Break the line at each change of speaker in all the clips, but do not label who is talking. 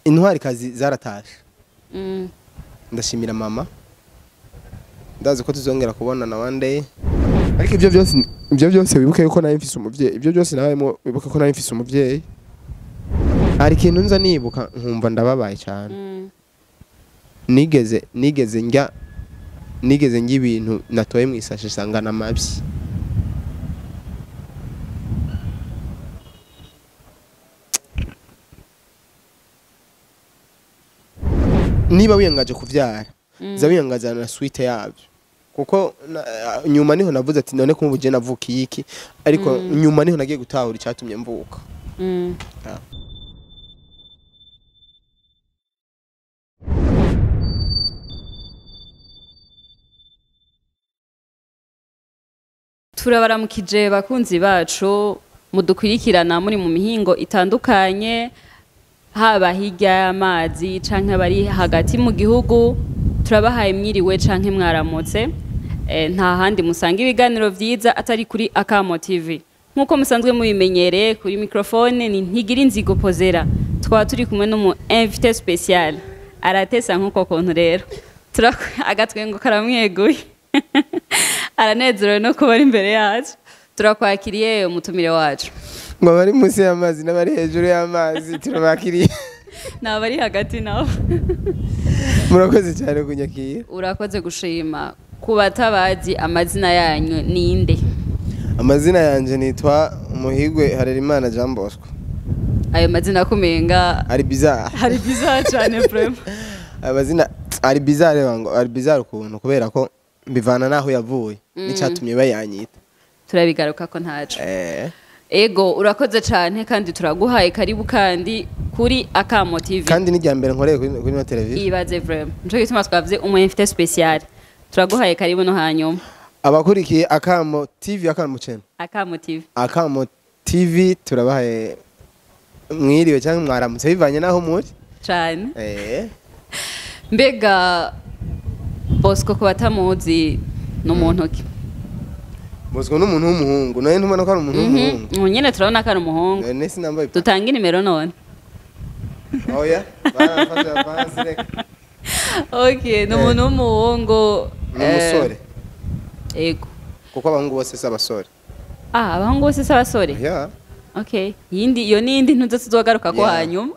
Intwari kazi zaratashe. Ndashimira mama, ndazi ko tuzongera kubona na one day. Ariko ivyo byose wibuke yuko nari mfise umuvyeyi. Ivyo byose nawe wibuke ko nari mfise umuvyeyi. Hari ikintu nza nibuka nkumva ndababaye cyane. Nigeze njya ibintu natoye mu isashe sanga n'amabyi. Niba wiyangaje kuvyara, za wiyangaza na suite yabyo, kuko nyuma niho navuze ati: "None kumva je navukiye iki?" Ariko nyuma niho nagiye gutahura icyatumye mvuka. Ah.
Turabaramukije bakunzi bacu mudukwirikirana muri mu mihingo itandukanye, haba hirya y'amazi canke bari hagati mu gihugu. Turabahaye mwiriwe canke mwaramutse. Nta handi musanga ibiganiro vyiza atari kuri Akamo TV. Nk'uko musanzwe mubimenyereye, kuri microphone ni Ntigira Inzigo Pozera. Twaba turi kumwe n'umu invité spécial, aratesa nk'uko kuntu rero. Agatwengo karamweguye, aranezerewe no kuba ari imbere yacu. Turakwakiriye, umutumire wacu.
Ngo abari munsi y'amazi n'abari hejuru y'amazi, turabakiriye.
N'abari hagati nabo.
Murakoze cyane kunyakira.
Urakoze gushima. Ku batabazi, amazina yanyu ninde?
Amazina yanje nitwa Umuhigwe Harerimana Jean Bosco.
Ayo mazina kumenga
ari bizarre.
Hari bizarre cyane vraiment.
Amazina ari bizarre, ngo ari bizarre ukuntu, kubera ko bivana naho yavuye n'icyatumye bayanyita.
Turabigaruka ko ntaco. Ego, urakoze cyane kandi turaguhaye karibu kandi kuri Akamo TV.
Kandi n'irya mbere nkoreye kuri no televiziyo.
Ibaze vraiment, nico gituma twavuze umu invité spécial. Turaguhaye karibu no hanyuma.
Abakurikiye Akamo TV, Akamo Channel.
Akamo TV.
Akamo TV, turabahaye mwiriwe cyangwa mwaramutse bivanye naho muri.
Cyane. Mbega Bosco, ku batamuzi, ni umuntu ki?
Bosco n'umuntu w'umuhungu. Nawe ntubona ko ari umuntu w'umuhungu?
Ubu nyine turabona ko ari umuhungu.
None sinambaye
Dutange nimero none?
Oya, barafashe avance, reka.
Okay, ni umuntu w'umuhungu.
Ni umusore.
Ego.
Kuko abahungu bose si abasore.
Ah, abahungu bose si abasore.
Yeah.
Okay, yindi iyo nindi ntuze tuzogaruka ko hanyuma.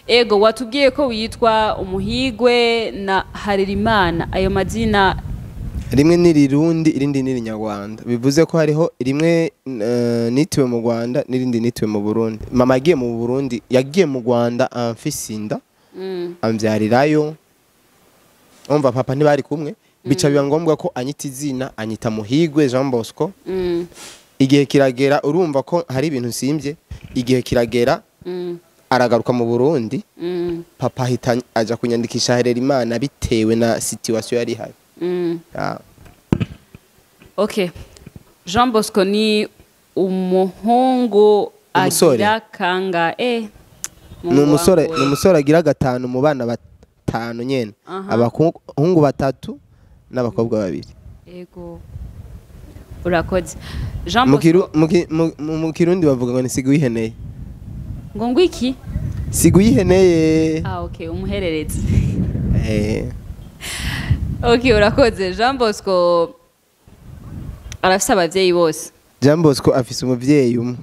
Ego, watubwiye ko witwa Umuhigwe na Harerimana. Ayo mazina?
Rimwe ni rirundi, irindi ni rinyarwanda. Bivuze ko hariho rimwe nitiwe mu Rwanda n'irindi nitiwe mu Burundi. Mama yagiye mu Burundi, yagiye mu Rwanda amfise inda, ambyarirayo. Umva, papa ntibari kumwe, bica biba ngombwa ko anyita izina, anyita Muhigwe Jean Bosco. Igihe kiragera, urumva ko hari ibintu nsimbye, igihe kiragera aragaruka mu Burundi. Papa ahita aja kunyandikisha Harerimana bitewe na situation yari ihari. Ah.
Okay, Jean Bosco ni umuhungu
Umusore.
agira kanga
Ni umusore, ni umusore agira gatanu mu bana batanu nyene. Abahungu batatu n'abakobwa babiri.
Ego, urakoze Jean
Mu
Bosco.
Mu Kirundi bavuga ngo ni siga uyiheneye.
Ngo ngwiki?
Siga uyiheneye.
Ah, okay, umuhererezi.
Eh.
Okay, urakoze. Jean Bosco arafise abavyeyi bose?
Jean Bosco afise umuvyeyi umwe.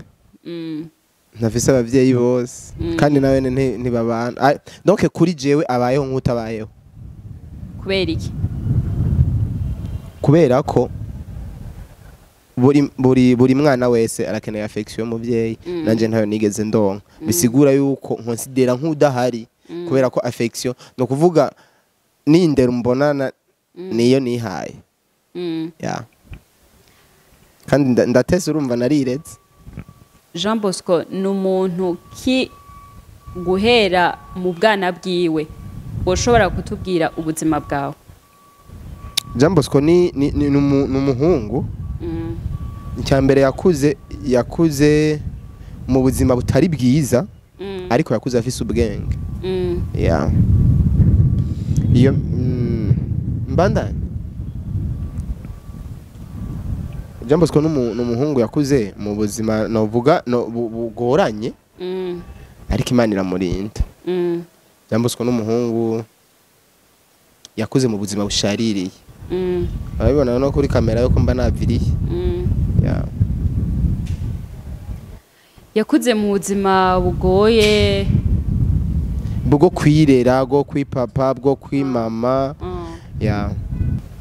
Ntafise abavyeyi bose. Kandi nawe ntibabana. Ah, donc kuri jewe abayeho nk'utabayeho.
Kubera iki?
Kubera ko buri mwana wese arakeneye affection y'umuvyeyi. Nanje ntayo nigeze ndonka, bisigura yuko nkonsidera nk'udahari, kubera ko affection no kuvuga nindera mbonana niyo nihaye. Yeah. Kandi ndatese, urumva nariretse.
Jean Bosco ni umuntu ki guhera mu bwana bwiwe? Woshobora kutubwira ubuzima bwawe?
Jean Bosco ni umuhungu. Icya mbere, yakuze mu buzima butari bwiza, ariko yakuze afise ubwenge. Yeah. Iyo mbandanye. Jean Bosco ni umuhungu yakuze mu buzima novuga no bugoranye, ariko Imana iramurinda. Jean Bosco n'umuhungu yakuze mu buzima bushaririye. Urabibona no kuri kamera yuko mba naviriye. Yeah.
Yakuze mu buzima bugoye,
bwo kwirera, bwo kwipapa, bwo kwimama. Yeah.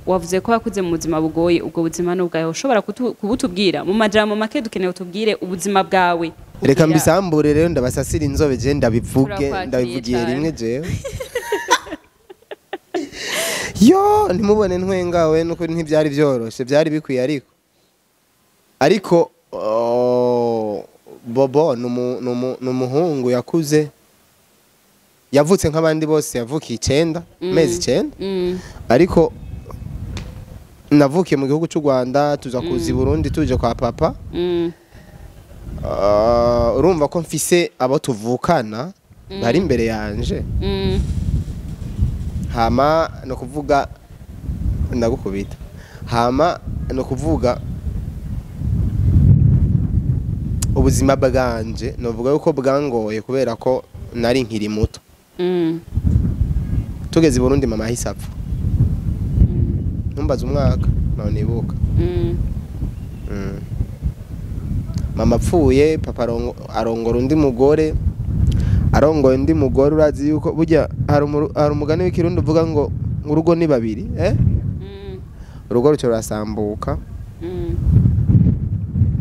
Wavuze ko wakuze mu buzima bugoye, ubwo buzima n'ubwawe ushobora kubutubwira mu majambo make? Dukeneye utubwire ubuzima bwawe.
Reka mbisambure rero, ndabasasira inzobe, je ndabivuge.
Turakwakiriye
Ndabivugiye
cane.
rimwe jewe. Yo, ntimubone ntwengawe, nukuri ntibyari byoroshe, byari bikwiye, ariko oh, Bobo ni umuhungu yakuze, yavutse nk'abandi bose, yavukiye 9, amezi 9. Ariko navukiye mu gihugu cy'u Rwanda, tuza kuza i Burundi, tuje kwa papa. Urumva ko mfise abo tuvukana bari imbere yanje. Hama no kuvuga ndagukubita, hama no kuvuga ubuzima bwanje novuga yuko bwangoye kubera ko nari nkiri muto. Tugeze i Burundi mama ahise apfa. Ntumbaze umwaka, ntaho nibuka. Mama apfuye, papa arongora undi mugore. Arongoye undi mugore, urazi yuko burya hari umugani w'Ikirundi uvuga ngo urugo ni babiri, eh? Urugo ruco rurasambuka.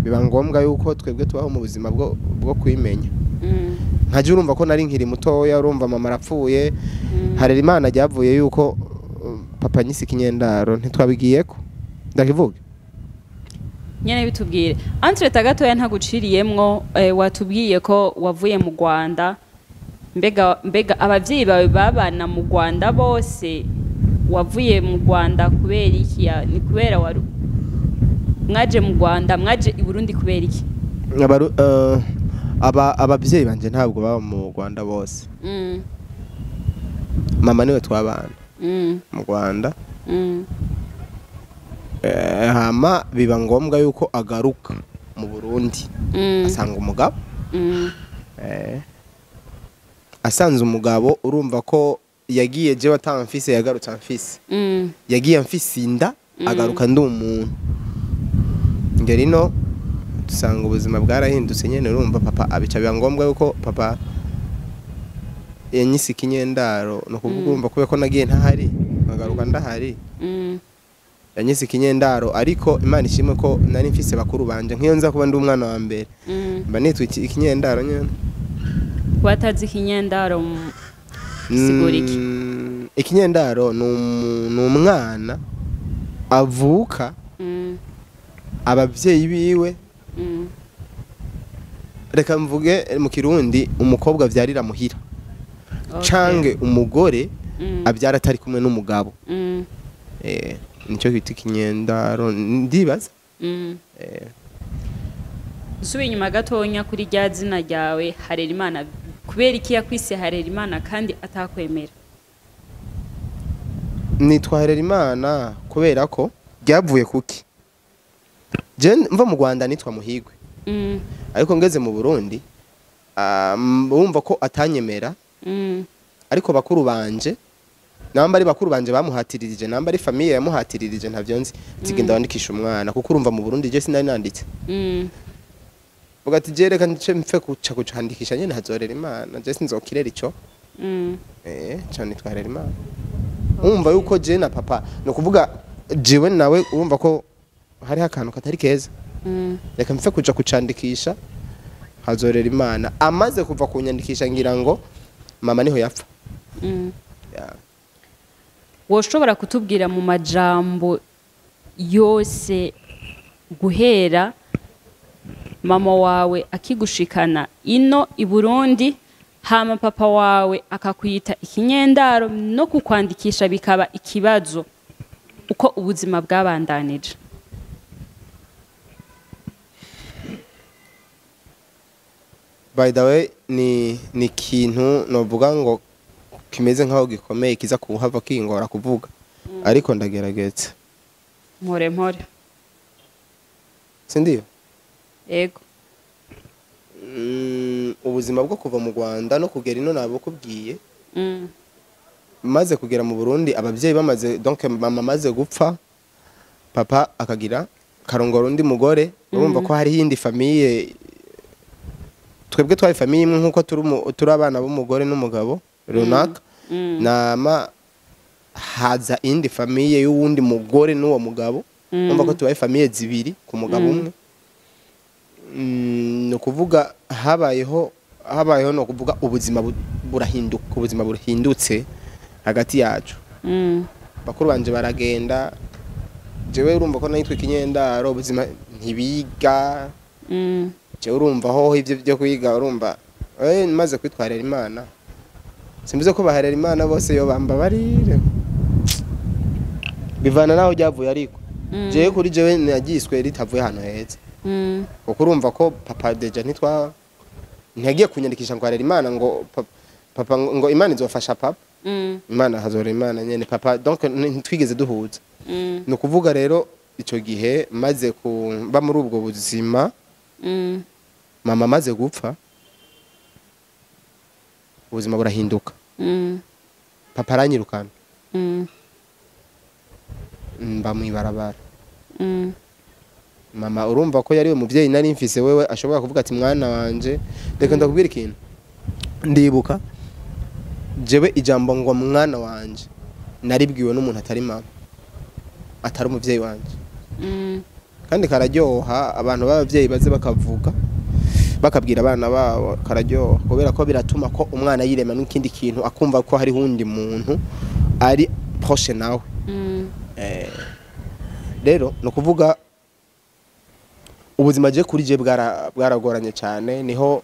Biba ngombwa yuko twebwe tubaho mu buzima bwo kwimenya. Nkaje urumva ko nari nkiri mutoya, urumva mama arapfuye. Harera Imana ryavuye yuko papa nyisi ikinyendaro, ntitwabigiyeko, ndakivuga.
Nyene bitubwire entre gatoya ntaguciriyemwo, watubwiye ko wavuye mu Rwanda. Mbega abavyeyi bawe babana mu Rwanda bose? Wavuye mu Rwanda kubera iki? Ni kubera wari mwaje mu Rwanda, mwaje i Burundi kubera iki?
Abavyeyi banje ntabwo baba mu Rwanda bose. Mama niwe twabana mu Rwanda. Hama biba ngombwa yuko agaruka mu Burundi, asanga umugabo. Asanze umugabo, urumva ko yagiye jewe atamfise, yagarutse amfise. Yagiye amfise inda, agaruka ndi umuntu. Ngeri no dusanga ubuzima bwarahindutse nyene, urumva papa abica, biba ngombwa yuko papa yanyise ikinyendaro. No kuvuga, urumva kubera ko nagiye ntahari, nkagaruka ndahari, yanyise ikinyendaro. Ariko Imana ishimwe ko nari mfise bakuru banje. Nk'iyo nza kuba ndi umwana wa mbere, mba nitwa ikinyendaro nyene.
Batazi ikinyendaro, sigura iki?
Ikinyendaro ni umwana avuka abavyeyi biwe, reka mvuge mu Kirundi, umukobwa avyarira muhira canke umugore abyara atari kumwe n'umugabo. Nicyo bita ikinyendaro, ndibaza.
Usubiye inyuma gatonya kuri rya zina ryawe Harerimana, kubera iki yakwise Harerimana kandi atakwemera?
Nitwa Harerimana kubera ko ryavuye kuki je mva mu Rwanda nitwa Muhigwe. Ariko ngeze mu Burundi, wumva ko atanyemera. Ariko bakuru banje, namba ari bakuru banje bamuhatiririje, namba ari famille yamuhatiririje, ntavyo nzi, ati: "Genda wandikisha umwana," kuko urumva mu Burundi je sinari nanditse. Vuga ati: "Je reka nce mpfe kuca kucandikisha nyene hazorera Imana, je sinzokirera ico." Cyane nitwa Harerimana. Umva yuko je na papa, no kuvuga jewe nawe, urumva ko hariho akantu katari keza. Reka mpfe kuja kucandikisha, hazorera Imana. Amaze kuva kunyandikisha, ngira ngo mama niho yapfa. Yeah.
Woshobora kutubwira mu majambo yose, guhera mama wawe akigushikana ino i Burundi, hama papa wawe akakwita ikinyendaro, no kukwandikisha bikaba ikibazo, uko ubuzima bwabandanije?
By the way, ni ikintu novuga ngo kimeze nkaho gikomeye, kiza kuhava kingora kuvuga, ariko ndagerageza.
Mpore mpore.
Sindiyo?
Yego.
Ubuzima bwo kuva mu Rwanda no kugera ino nabukubwiye. Maze kugera mu Burundi, abavyeyi bamaze, donc mama amaze gupfa, papa akagira karongora undi mugore. Urumva ko hariho iyindi famille. Twebwe twari famille imwe, nkuko turi abana b'umugore n'umugabo runaka. Nama haza indi famille y'uwundi mugore n'uwo mugabo. Urumva ko tubaye famille zibiri ku mugabo umwe. Ni ukuvuga habayeho, ni ukuvuga ubuzima burahinduka, ubuzima burahindutse hagati yacu. Bakuru banje baragenda, jewe urumva ko nitwe ikinyendaro, ubuzima ntibiga. Jewe urumva hoho ivyo byo kwiga, urumva maze kwitwarira Imana, simbize ko baharera Imana bose yo bamba barire, bivana naho ryavuye, ariko jewe kuri jewe nagiswe ritavuye ahantu heza. Kuko urumva ko papa déjà ntiyagiye kunyandikisha ngo arera Imana, ngo papa ngo Imana izofasha papa. Imana hazora Imana nyene papa, donc ntitwigeze duhuza. Ni ukuvuga rero icyo gihe maze kuba muri ubwo buzima, mama amaze gupfa, ubuzima burahinduka. Papa aranyirukana, mba mw'ibarabara. Mama urumva ko yari we muvyeyi nari mfise, wewe ashobora kuvuga ati: "Mwana wanje, reka ndakubwira ikintu." Ndibuka jewe ijambo ngo "mwana wanje" naribwiwe n'umuntu atari mama, atari umuvyeyi wanje. Kandi kararyoha, abantu b'abavyeyi baze bakavuga, bakabwira abana babo, kararyoha kubera ko biratuma ko umwana yirema n'ikindi kintu, akumva ko hariho uwundi muntu ari proche nawe. Rero ni ukuvuga ubuzima je kuri je bwaragoranye cyane. Niho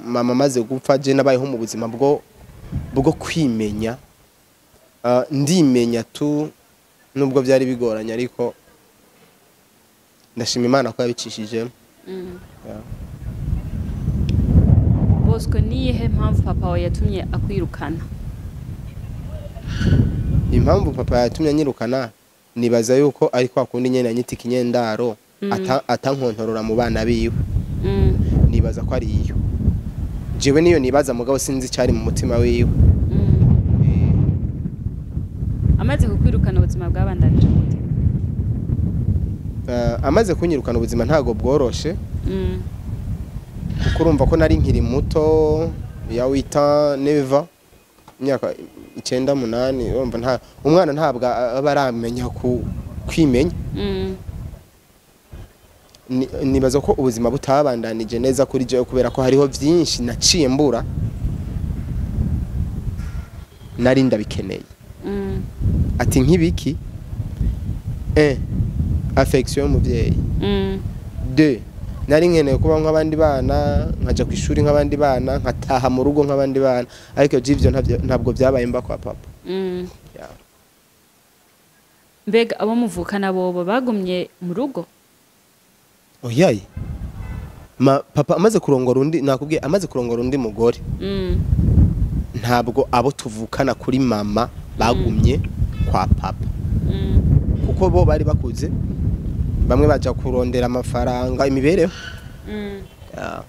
mama amaze gupfa, je nabayeho mu buzima bwo kwimenya. Ndimenya tu, nubwo byari bigoranye, ariko ndashima Imana ko yabicishijemo. Yeah.
Bosco, niyihe mpamvu papa wawe yatumye akwirukana?
Impamvu papa yatumye anyirukana, nibaza yuko ari kwa kundi nyene anyita ikinyendaro, atankontorora mu bana biwe. Nibaza ko ari iyo, jewe niyo nibaza, mugabo sinzi icyari mu mutima wiwe.
Amaze kukwirukana, ubuzima bwabandanije gute?
Amaze kunyirukana, ubuzima ntago bworoshe, kuko urumva ko nari nkiri muto, ya wita neva imyaka 9, 8. Urumva nta umwana ntabwo aba aramenya ku kwimenya. Nibaza ko ubuzima butabandanije neza kuri jewe, kubera ko hariho vyinshi naciye mbura nari ndabikeneye. Ati nk'ibiki? Un, affection y'umuvyeyi. Deux, nari nkeneye kuba nk'abandi bana, nkaja ku ishuri nk'abandi bana, nkataha mu rugo nk'abandi bana, ariko ivyo ntabwo byabaye mba kwa papa. Yeah.
Mbega abo muvukana bobo bagumye mu rugo?
Oyaye, ma papa amaze kurongora undi, nakubwiye, amaze kurongora undi mugore, ntabwo abo tuvukana kuri mama bagumye kwa papa, kuko bo bari bakuze, bamwe baja kurondera amafaranga, imibereho. Yeah.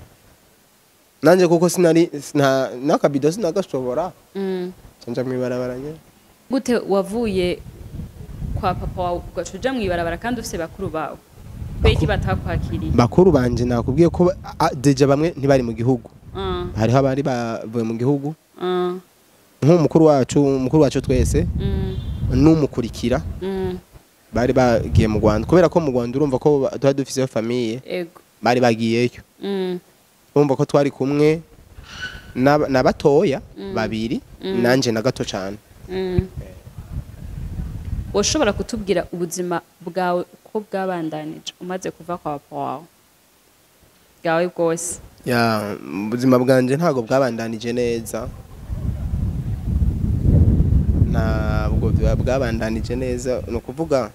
Nanje kuko sinari n'akabido sinagashobora, nja mwibarabara nyene.
Gute wavuye kwa papa wawe ugaca uja mw'ibarabara kandi ufise bakuru bawe? Kubera batakwakiriye?
Bakuru banje nakubwiye ko déjà bamwe ntibari mu gihugu. Hariho abari bavuye mu gihugu, nk'umukuru wacu, umukuru wacu twese n'umukurikira, bari bagiye mu Rwanda, kubera ko mu Rwanda urumva ko twari dufiseyo famille. Bari bagiyeyo. Urumva ko twari kumwe na batoya babiri, nanje na gato cyane.
Woshobora kutubwira ubuzima bwawe uko bwabandanije umaze kuva kwa papa wawe, bwawe bwose?
Ya, ubuzima bwanje ntabwo bwabandanije neza, ntabwo bwabandanije neza. Ni ukuvuga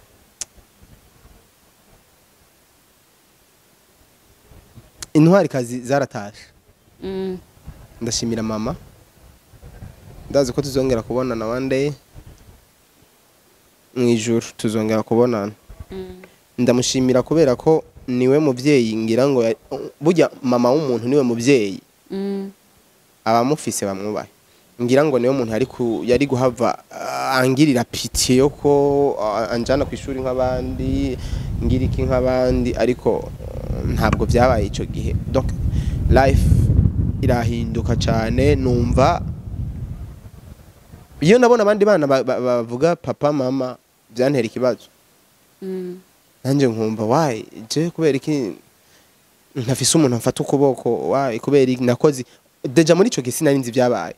intwarikazi zaratashe. Ndashimira mama, ndazi ko tuzongera kubonana one day mu ijuru, tuzongera kubonana. Ndamushimira kubera ko niwe muvyeyi, ngira ngo burya mama w'umuntu niwe muvyeyi. Abamufise bamwubahe. Ngira ngo niwe muntu yari guhava angirira pitié yo ko anjana ku ishuri nk'abandi, ngira iki nk'abandi, ariko ntabwo byabaye ico gihe. Donc life irahinduka cyane. Numva iyo nabona abandi bana bavuga papa, mama, byantera ikibazo. Nanjye nkumva, why je, kubera iki ntafise umuntu amfata ukuboko? Why, kubera iki nakoze? Déjà muri ico gihe sinari nzi ibyabaye,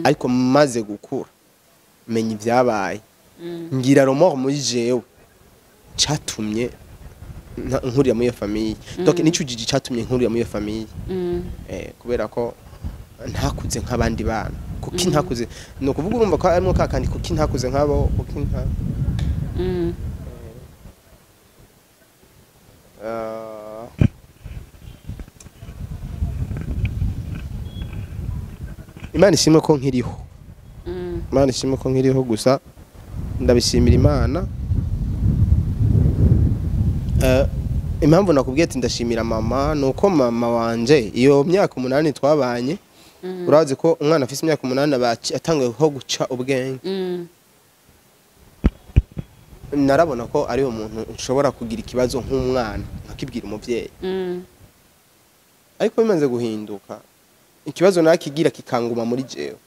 ariko maze gukura menya ibyabaye, ngira remords muri jewe catumye nkurira muri iyo famille. Donc nico gigi catumye nkurira muri iyo famille, kubera ko ntakuze nk'abandi bana. Kuki ntakuze? Ni ukuvuga, urumva ko harimo ka kandi, kuki ntakuze nk'abo, kuki nta Imana ishimwe ko nkiriho. Imana ishimwe ko nkiriho gusa, ndabishimira Imana. Impamvu nakubwiye ati ndashimira mama, ni uko mama wanje iyo myaka 8 twabanye, urazi ko umwana afise imyaka 8 aba atanguye ko guca ubwenge. Narabona ko ari umuntu nshobora kugira ikibazo nk'umwana nkakibwira umuvyeyi, ariko bimaze guhinduka, ikibazo nakigira kikanguma muri jewe.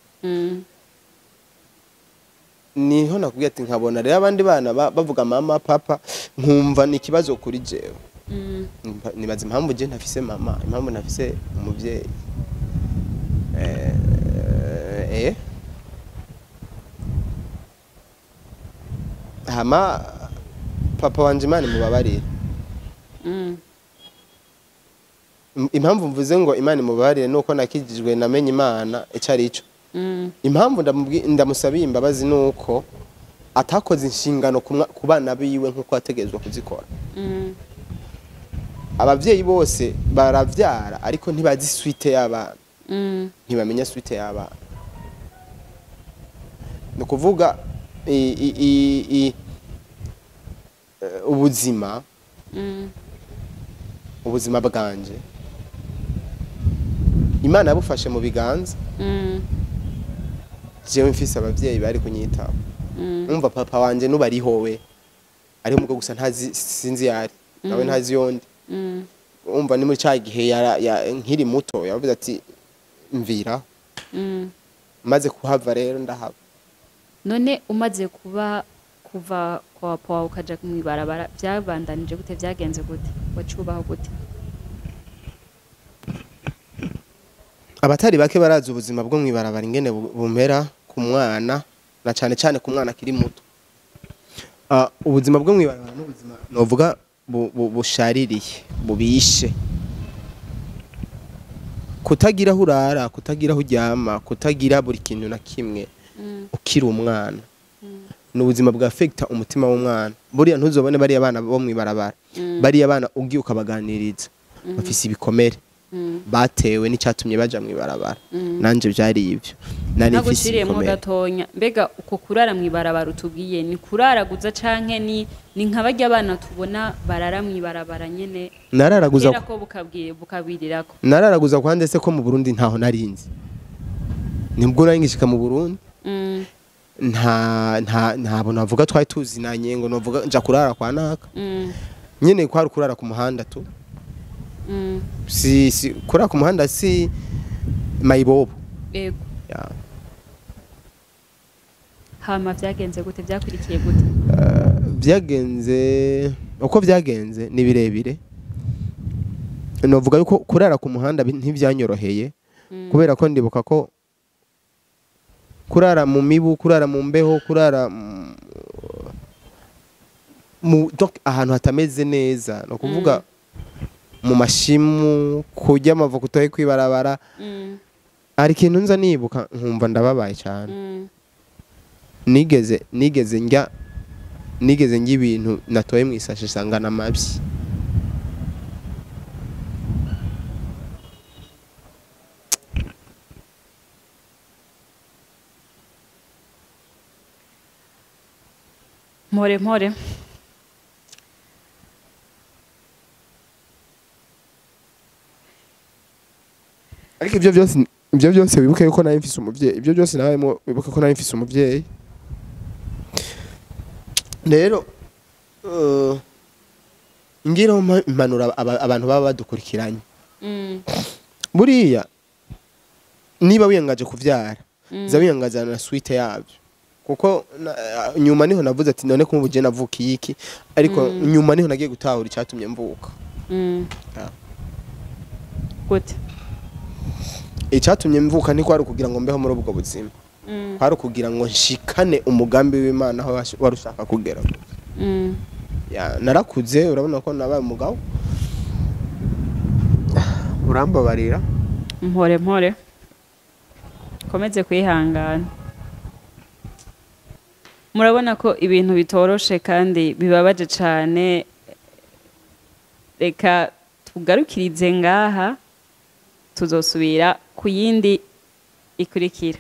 Niho nakubwiye ati nkabona rero abandi bana bavuga mama, papa, nkumva ni ikibazo kuri jewe. Nibaza impamvu je ntafise mama, impamvu ntafise umuvyeyi. Hama papa wanje, Imana imubabarire. Impamvu mvuze ngo Imana imubabarire nuko nakijijwe, namenye Imana ico ari cyo. Impamvu ndamusabiye imbabazi nuko atakoze inshingano ku bana biwe nkuko ategerezwa kuzikora. Abavyeyi bose baravyara, ariko ntibazi suite y'abana. Ntibamenya suite y'abana. Ni ukuvuga ubuzima ubuzima bwanje Imana yabufashe mu biganza. Jewe mfise abavyeyi bari kunyitaho. Umva, papa wanje nubariho, we ariho mugo, gusa ntazi, sinzi yari nawe, ntazi yondi. Umva, ni muri ca gihe nkiri muto yavuze ati mvira. Maze kuhava rero ndahava.
None umaze kuba kuva kwa papa wawe ukaja mw'ibarabara, vyabandanije gute? Vyagenze gute? Wacubaho gute?
Abatari bake barazi ubuzima bwo mw'ibarabara ingene bumera ku mwana, na cane cane ku mwana akiri muto. Ubuzima bwo mw'ibarabara n'ubuzima novuga bushaririye, bubishe. Kutagira aho urara, kutagira aho uryama, kutagira buri kintu na kimwe ukiri umwana, ni ubuzima bwa affecta umutima w'umwana. Buriya ntuzobone bariya bana bo mw'ibarabara, bariya bana ugiye ukabaganiriza, bafise ibikomere batewe n'icyatumye baja mw'ibarabara. Nanje byari ivyo, nari mfise
Naguciriyemwo
ibikomere.
gatonya, mbega uko kurara mw'ibarabara utubwiye ni kuraraguza canke ni nka barya bana tubona barara mw'ibarabara nyene?
Nararaguza.
Kera ko bukabwiye bukabwirirako.
Nararaguza kwande se ko mu Burundi ntaho narinzi, nibwo nari ngishika mu Burundi. Nta ntabo navuga twari tuzinanye ngo navuga nja kurara kwa naka. Nyene kwari kurara ku muhanda tu. Si kurara ku muhanda, si mayibobo.
Yego.
Ya.
Hama vyagenze gute? Vyakurikiye gute?
Vyagenze uko vyagenze ni birebire. Novuga yuko kurara ku muhanda ntivyanyoroheye, kubera ko ndibuka ko kurara mu mibu, kurara mu mbeho, kurara mu donc ahantu hatameze neza, no kuvuga mu mashimu, kurya amavoka utoye kwibarabara. Hari ikintu nza nibuka nkumva ndababaye cyane. Nigeze njya ibintu natoye mu isashe sanga n'amabyi.
Mpore mpore.
Ariko ibyo byose Ibyo byose wibuke yuko nari mfise umuvyeyi, ibyo byose nawe wibuke ko nari mfise umuvyeyi. Rero ngiraho impanuro abantu baba badukurikiranye. Buriya niba wiyangaje kuvyara, za wiyangaza na suite yabyo, kuko nyuma niho navuze ati: "None kumva uje navukiye iki?" Ariko nyuma niho nagiye gutahura icyatumye mvuka. Ah.
Gute?
Icyatumye mvuka ntikwari ukugira ngo mbeho muri ubwo buzima, kwari ukugira ngo nshikane umugambi w'Imana aho wari ushaka kugera. Ya, narakuze, urabona ko nabaye umugabo, urambabarira.
Mpore mpore, komeze kwihangana. Murabona ko ibintu bitoroshe kandi bibabaje cane. Reka tugarukirize ngaha, tuzosubira ku yindi ikurikira.